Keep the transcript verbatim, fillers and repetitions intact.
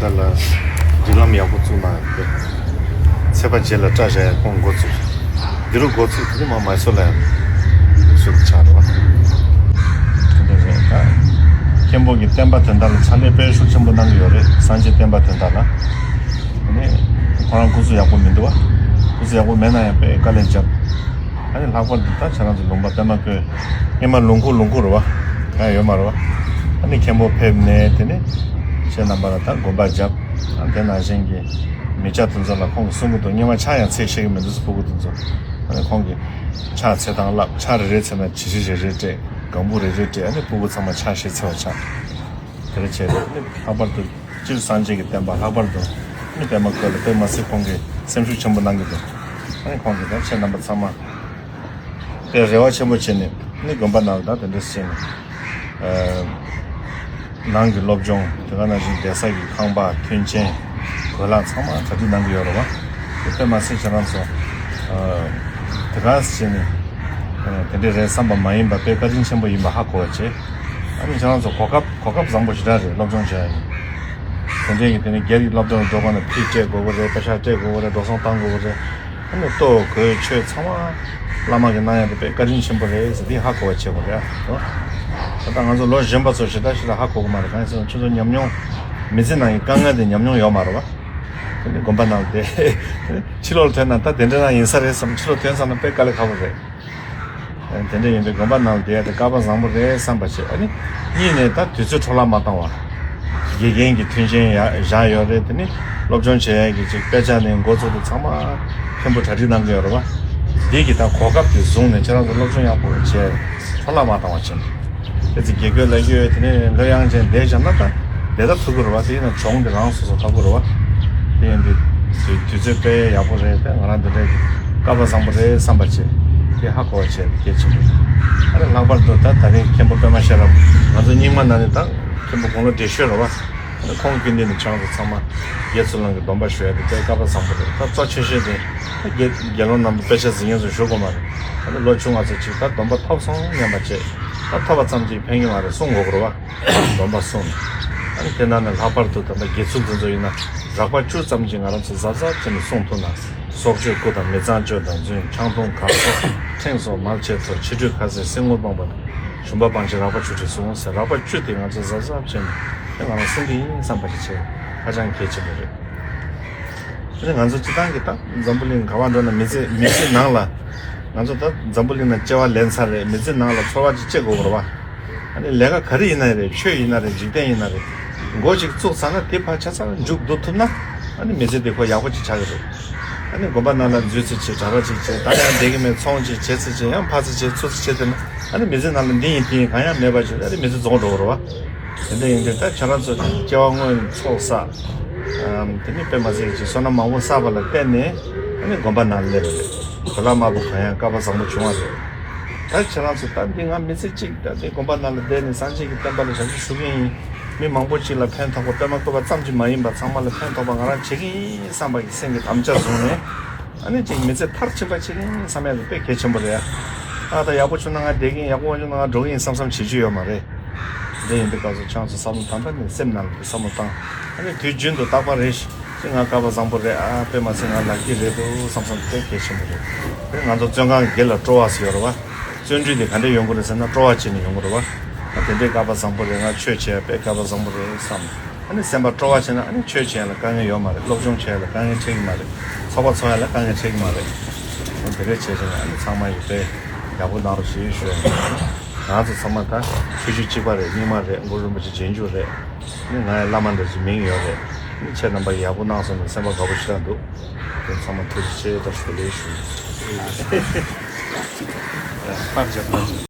ལ་སྒྲིག་ལམ་ཡག་པོ་བཙུགས་གནང་ཡོད་པས། ཚེས་པ་བརྒྱད་ལ་སྐྲ་བཞར་ཡ་ཁོང་འགོ་བཙུགས། འདི་རུ་འགོ་བཙུགས་དེ་ནི་མ་མའི་སོ་ལ་ཡང་ཞུ་ཆགས་རེད་བ། དེ་འདྲ་རེད་ད། མཁན་པོ་གི་བསྟན་པ་དོན་དག་ལ་ཕྱག་ལས་དཔེ་ཤུགས་ཆེན་པོ་གནང་གི་ཡོད་རེད། སངས་རྒྱས་བསྟན་པ་དོན་དག་ལ། དེ་ནས་ཁོ་རང་སྐུ་གཟུགས་ཡག་པོ་མི་འདུག་བ། སྐུ་གཟུགས་ཡག་པོ་མེད་ན་ཡང་དཔེ་དཀའ་ལས་བརྒྱབ། ཨ་ནི་ལྷག་པར་དུ་ད་ཁྱེད་རང་ཚོ་ལུང་པ་པད་མ་བཀོད། སྔོན་མ་ལུང་ཁུག་ལུང་ཁུག་རེད་བ། གང་ཡོད་མ་རེད་བ། ཨ་ནི་མཁན་པོ་ཕེབས་ནས་དེ་ནས་ཁྱེད་རྣམ་པ་ལ་ད་དགོན་པ་བརྒྱབ། ཨ་དེ་ནང་བཞིན་གྱི་མི་སྐྱ་དེ་ཚོ་ལ་ཁོང་གིས་གསུང་གི་འདུག་སྔོན་མ་ཕྱག་ཡང་འཚལ་ཤེས་ཀྱི་མི་འདུག་ཟེར། ཕྲུ་གུ་དེ་ཚོ། ཨ་ནི་ཁོང་གིས་ཕྱག་འཚལ་སྟངས་བསླབ། ཕྱག་རེ་རེ་འཚལ་ན་བྱི་རིལ་རེ་རེ་སྤྲད། སྒང་བུ་རེ་རེ་སྤྲད། ཨ་ནི་ཕྲུ་གུ་ཚང་མ་ཕྱག་བཞེས་འཚལ་བ་ཆགས། དེ་འདྲ་བྱས་ཏེ་ཨ་ནི་ལྷག་པར་དུ་སྤྱིར་སངས་རྒྱས་ཀྱི་བསྟན་པ། ལྷག་པར་དུ་ཨ་ནི་པད་མ་བཀོད་ལ་དཔེ་མ་སྲིད་ཁོང་གིས་སེམས་ཤུགས་ཆེན་པོ་གནང་གི་འདུག་ཨ་ནི་ཁོང་གིས་ད་ཁྱེད་རྣམ་པ་ཚང་མ་དཔེ་རེ་བ་ཆེན་པོ་བྱས་ནས་ཨ་ནི་དགོན་པ་ནང་ལ་ད་དེ་འདྲ་བྱས་ནས། ཨ་ནང་གི་སློབ་སྦྱོང་དེ་ག་ནང་བཞིན་བསྡད་ས་ཀྱི་ཁང་པ། མཐུན་རྐྱེན། གོས་ལག་ཚང་མ་གྲ་སྒྲིག་གནང་གི་ཡོད་རེད་བ། དེ་དཔེ་མ་སྲིད་ཁྱེད་རང་ཚོ་ཨ་དེ་ག་བྱས་ནས་ཨ་དེ་འདྲ་རེད་བསམ་པ་མ་ཡིན་པ། དཔེ་བཀའ་དྲིན་ཆེན་པོ་ཡིན་པ་ཧ་གོ་བ་བྱས། ཨ་ནི་ཁྱེད་རང་ཚོ་གོ་སྐབས་གོ་སྐབས་བཟང་པོ་ཞེ་དྲག་རེད། སློབ་སྦྱོང་བྱེད་ཡ་ཡིན། དེ་འདྲའི་གི་དེ་ནི་སྒེར་གྱི་སློབ་སྦྱོང་འགྲོ་དགོས་ན་ཕི་སྤྲད་དགོས་ཀྱི་རེད། པེ་ཤག་སྤྲད་དགོས་ཀྱི་རེད། འགྲོ་སོང་བཏང་དགོས་ཀྱི་རེད། ཨ་ནི་ལྟོ་གོས་ཆོས་ཚང་མ་བླ་མ་གིས་གནང་ཡ་དེ་དཔེ་བཀའ་དྲིན་ཆེན་པོ་རེད་ཟེར། དེ་ཧ་གོ་བ་བྱེད་དགོས་རེད་ཨ། ད་ལྟ་ང་ཚོ་ལོ་གཞོན་པ་ཚོ་ཞེ་དྲག་ཞེ་དྲག་ཧ་གོ་གི་མ་རེད། གང་ཡིན་ཟེར་ན་ཁྱོད་ཚོ་ཉམས་མྱོང་མི་ཚེ་ནང་གི་དཀའ་ངལ་དེ་ཉམས་མྱོང་ཡོད་མ་རེད་བ། དེ་ནི་དགོན་པ་ནང་ལ་བསྡད། ཕྱི་ལོགས་ལ་ཐོན་ན་ད་དེ་འདྲ་རང་ཡིན་ས་རེད་བསམ། ཕྱི་ལོགས་ཐོན་ཚར་ན་དཔེ་དཀའ་ལས་ཁག་པོ་རེད། དེ་འདྲ་ཡིན་དུས་དགོན་པ་ནང་ལ་བསྡད་ཡ་དེ་སྐལ་པ་བཟང་པོ་རེད་བསམ་པ་བྱས། ཨ་ནི་གཉིས་ནས་ད་དུས་ཚོད་འཕྲོ་བརླག་མ་བཏང་བ། དགེ་རྒན་གྱི་མཐུན་རྐྱེན་ཡ་བཞག་ཡོད་རེད། དེ་ནི་སློབ་སྦྱོང་བྱེད་ཡ་གི་ཅིག་དཔེ་ཆ་ནས་འགོ་ཚུགས་དུས་ཚང་མ་མཁན་པོ་གྲ་སྒྲིག་གནང་གི་ཡོད་རེད་བ། འདི་གི་ད་གོ་སྐབས་དེ་བཟུང་ནས་ཁྱེད་རང་ཚོ་སློབ་སྦྱོང་ཡག་པོ་བྱས། འཕྲོ་བརླག་མ་བཏང་བ་བྱས། ཨེ་ཙི་དགེ་བསྐོས་ལ་གཡོལ། དེ་ནས་ལྷོད་ཡངས་ཅན་བསྡད་བཞག་ན་ད་བསྡད་ད་ཐུབ་ཀྱི་རེད་བ། དེ་ཡིན་ན་གྱོང་དེ་རང་སོ་སོ་ཐོབ་ཀྱི་རེད་བ། དེ་ཡིན་དུས་དུས་དུས་ཚོད་དཔེ་ཡག་པོ་རེད། དེ་ང་རང་འདི་འདྲའི་སྐལ་པ་བཟང་པོ་རེད་བསམ་པ་བྱས། དེ་ཧ་གོ་བ་བྱས་གལ་ཆེན་པོ་རེད། ཨ་ནི་ལྷག་པར་དུ་ད་ད་རིང་མཁན་པོ་པད་མ་ཤེས་རབ་ང་ཚོ་རྙིང་མ་ནང་ནས་ད་མཁན་པོ་དགུང་ལོ་བགྲེས་ཤོས་རེད་བ། ཨ་ནི་ཁོང་རྒྱུན་ལྡན་ནས་ཁྱེད་རང་ཚོ་ཚང་མ་དགེ་ཚུལ་སློང་གི་སྡོམ་པ་ཞུ་ཡ་དེ་དཔེ་སྐལ་པ་བཟང་པོ་རེད། ད་གཙོ་ཆེ་ཤོས་དེ་ད་དགེ་དགེ་སློང་རྣམ་པ་དཔེ་ཆ་གཟིགས་མཁན་ཚོ་ཞུ་དགོས་མ་རེད། ཨ་ནི་ལོ་ཆུང་བ་ཚོ་ཅིག་ད་སྡོམ་པ་ཐོབ་སོང་སྙམ་པ་བྱས། ད་ཐོབ་པ་ཙམ་གྱིས་ཕན་གྱི་མ་རེད། སྲུང་དགོས་ཀྱི་རེད་བ། སྡོམ་པ་སྲུང་། ཨ་ནི་དེ་ནང་ནས་ལྷག་པར་དུ་ད་ལྟ་དགེ་ཚུལ་འདི་ཚོ་ཡིན་ན་རགས་པ་བཅུ་ཙམ་ཅིག་ང་རང་ཚོ་གཟབ་གཟབ་བྱས་ནས་སྲུང་ཐུབ་ན། སྲོག་གཅོད་རྐུ་དང་མི་གཙང་སྤྱོད་དང་རྫུན། ཆང་འཐུང་གར་སོགས་ཕྲེང་སོགས་མར་ཆད་ཚོགས། ཕྱི་འཁྲུད་ཁ་ཟས་སེལ་ངོར་སྤངས་པ་དང་། ཞུམ་པ་སྤང་བྱ་རགས་པ་བཅུ་ཁྲི་སྲུང་ཟེར། རགས་པ་བཅུ་དེ་ང་ཚོ་གཟབ་གཟབ་བྱས་ནས་དེ་ང་རང་སྲུང་གི་ཡིན་བསམ་པ་ཞིག་བྱས། ཧ་ཅང་གལ་ཆེན་པོ་རེད། དེ་ནས་ང་ཚོ་སྤྱི་བཏང་གི་ད་འཛམ་བུ་གླིང་ག་པར་འགྲོ་ན་མི་ཚེ་མི་ཚེ་ནང་ལ་ང་ཚོ་ད་འཛམ་བུ་གླིང་ན་སྐྱེ་བ་ལེན་ཚར་རེད། མི་ཚེ་ནང་ལ་འཚོ་བ་ཅིག་སྐྱེལ་དགོས་པ་རེད་བ། ཨ་ནི་ལས་ཀ་ག་རེ་ཡིན་ན་རེད། ཆོས་ཡིན་ན་རེད། འཇིག་རྟེན་ཡིན་ན་རེད། འགོ་ཅིག་བཙུགས་ཚར་ན་དེ་ཕར་ཆ་ཚང་མཇུག་བསྡུ་ཐུབ་ན་ཨ་ནི་མི་ཚེ་དེ་ཁོ་ཡག་པོ་ཅིག་ཆགས་ཀྱི་རེད། ཨ་ནི་དགོན་པ་ནང་ལ་འཛུལ་ཚེ་བྱེད། གྲྭ་པ་ཅིག་བྱེད། ད་ཡང་བསྡད་ཀྱི་མེད། ཚོང་ཅིག་བྱེད་ཚེ་བྱེད། ཡང་ཕར་ཚེ་བྱེད། ཚུར་ཚེ་བྱེད། དེ་ན་ཨ་ནི་མི་ཚེ་ནང་ལ་འདི་ཡིན་དེ་ཡིན་གང་ཡང་མེད་པ་ཅིག་ཨ་ནི་མི་ཚེ་རྫོགས་འགྲོ་གི་རེད་བ། དེ་འདྲ་ཡིན་དུས་ད་ཁྱེད་རང་ཚོ་སྐྱེ་བ་སྔོན་ཚོགས་བསགས། ཨམ། དེ་ནི་དཔེ་མ་སྲིད་ཀྱི་བསོད་ནམས་མང་པོ་བསགས་པ་ལ་བརྟེན་ནས་ཨ་ནི་དགོན་པ་ནང་སླེབས་པ་རེད། གོ་ལ་དམར་པོ་གང་ཡང་སྐལ་པ་བཟང་པོ་བྱུང་བ་རེད། ད་ཁྱེད་རང་ཚོ་ད་འདི་ང་མི་ཚེ་གཅིག་ད་འདི་དགོན་པ་ནང་ལ་བསྡད་ནས་སངས་རྒྱས་ཀྱི་བསྟན་པ་ལ་ཞབས་ཕྱི་ཞུ་གི་ཡིན། མི་མང་པོ་གཅིག་ལ་ཕན་ཐོགས་པ། དཔེ་མ་བཀོད་པ་ཙམ་གྱིས་མ་ཡིན་པ་ཚང་མ་ལ་ཕན་ཐོགས་པ་ང་རང་བྱེད་ཀྱི་ཡིན་བསམ་པ་གི་སེམས་ཀྱི་དམ་བཅའ་བཟུང་ནས། ཨ་ནི་ཅིག་མི་ཚེ་མཐར་ཕྱིན་པ་བྱེད་ཀྱི་ཡིན་བསམ་ཡ་དེ་དཔེ་གལ་ཆེན་པོ་རེད། ཨ་ད་ཡག་པོ་བྱུང་ན་ང་བསྡད་ཀྱི་ཡིན། ཡག་པོ་མ་བྱུང་ན་ང་འགྲོ་གི་ཡིན་བསམ་བསམ་བྱེད་རྒྱུ་ཡོད་མ་རེད། འདི་ཡིན་དུས་སྐབས་སུ་ཁྱེད་ཚོ་བསམ་བློ་དམ་པ་ནས་སེམས་ནང་ལ་བསམ་བློ་བཏང་། ཨ་ནི་དུས་རྒྱུན་དུ་རྟག་པར་རེ་ཞིག་ཅིག་ང་སྐལ་པ་བཟང་པོ་རེད། ཨ་དཔེ་མ་སྲིད་ང་ལག་གི་རེད་འདུག་བསམ་བསམ་དཔེ་གལ་ཆེན་པོ་རེད། དཔེ་ང་ཚོ་བཙོན་ཁང་གི་སྒེར་ལ་སྤྲོ་བ་ཟེར་ཡོད་རེད་བ། བརྩོན་འགྲུས་དེ་ག་འདྲས་ཡོང་གི་རེད་ཟེར་ན་སྤྲོ་བ་བྱས་ནས་ཡོང་གི་རེད་བ། ཨ་དེ་འདྲའི་སྐལ་པ་བཟང་པོ་རེད། ང་ཆོས་བྱས་དཔེ་སྐལ་པ་བཟང་པོ་རེད་བསམ། ཨ་ནི་སེམས་པ་སྤྲོ་བ་བྱས་ན་ཨ་ནི་ཆོས་བྱས་ལ་དཀའ་ངལ་ཡོད་མ་རེད། སློབ་སྦྱོང་བྱས་ལ་དཀའ་ངལ་འཕྲད་ཀྱི་མ་རེད། ཚོགས་པ་ཚོགས་ཡ་ལ་དཀའ་ངལ་འཕྲད་ཀྱི་མ་རེད། དེ་འདྲས་བྱས་བྱས་ན་ཨ་ནི་ཚང་མ་ཡིས་དཔེ་ཡག་པོ་གནང་རོགས་ཞེས་ཞུ་ཡ་ཡིན། ང་ཚོ་ཚང་མ་ད་ཆོས་བརྒྱུད་གཅིག་པ་རེད། རྙིང་མ་རེད། གུ་རུ་རིན་པོ་ཆེ་རྗེས་འཇུག་རེད། ཨ་ནི་ང་ཡི་བླ་མ་འདྲ་ཞིག་མིང་ཡོད་རེད། ཨ་ནི་ཁྱེད་རྣམ་པ་ཡག་པོ་གནང་སོང་ནས་སེམས་པ་དགའ་པོ་ཞེ་དྲག་འདུག་དེ་ཚང་མ་ཐུགས་རྗེ་ཆེ། ད་ཞུ་ལེ་ཞུ། ཕར་བྱས་ཕར་བྱས།